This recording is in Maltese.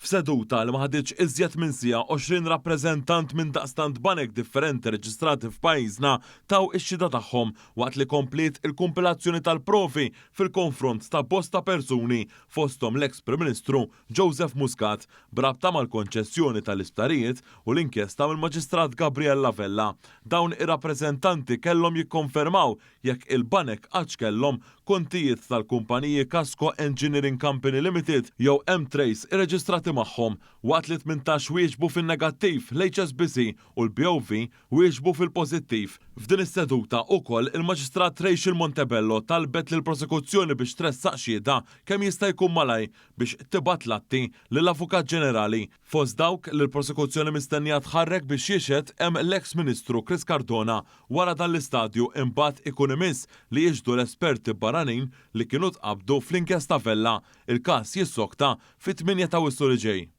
F'seduta li ma ħaditx iżjed minn siegħa, 20 rappreżentant minn daqstant banek differenti reġistrati f'pajjiżna taw ix-xhieda tagħhom waqt li kompliet il-kumpilazzjoni tal-provi fil-konfront ta' bosta persuni fosthom l-eks Prim Ministru Joseph Muscat b'rabta mal-konċessjoni tal-isptarijiet u l-inkjesta mill-Maġistrat Gabriella Vella. Dawn ir-rappreżentanti kellhom jikkonfermaw jekk il-banek qattx kellhom kontijiet tal-kumpaniji Kasco Engineering Company Limited jew M-Trace irreġistrati magħhom, waqt li 18 wieġbu fin-negattiv, l-HSBC u l-BOV wieġbu fil-pożittiv. F'din is-seduta ukoll il-Maġistrat Rachel Montebello talbet lill-Prosekuzzjoni biex tressaq xhieda kemm jista' jkun malajr biex tibgħat l-atti lill-Avukat Ġenerali. Fost dawk li l-Prosekuzzjoni mistennija tħarrek biex jixhed hemm l-eks Ministru Chris Cardona. Wara dan l-istadju imbagħad ikun imiss li jixhdu l-esperti barranin li kienu tqabbdu fl-inkjesta Vella. Il-każ jissokta fit-8 t'Awwissu li ġej.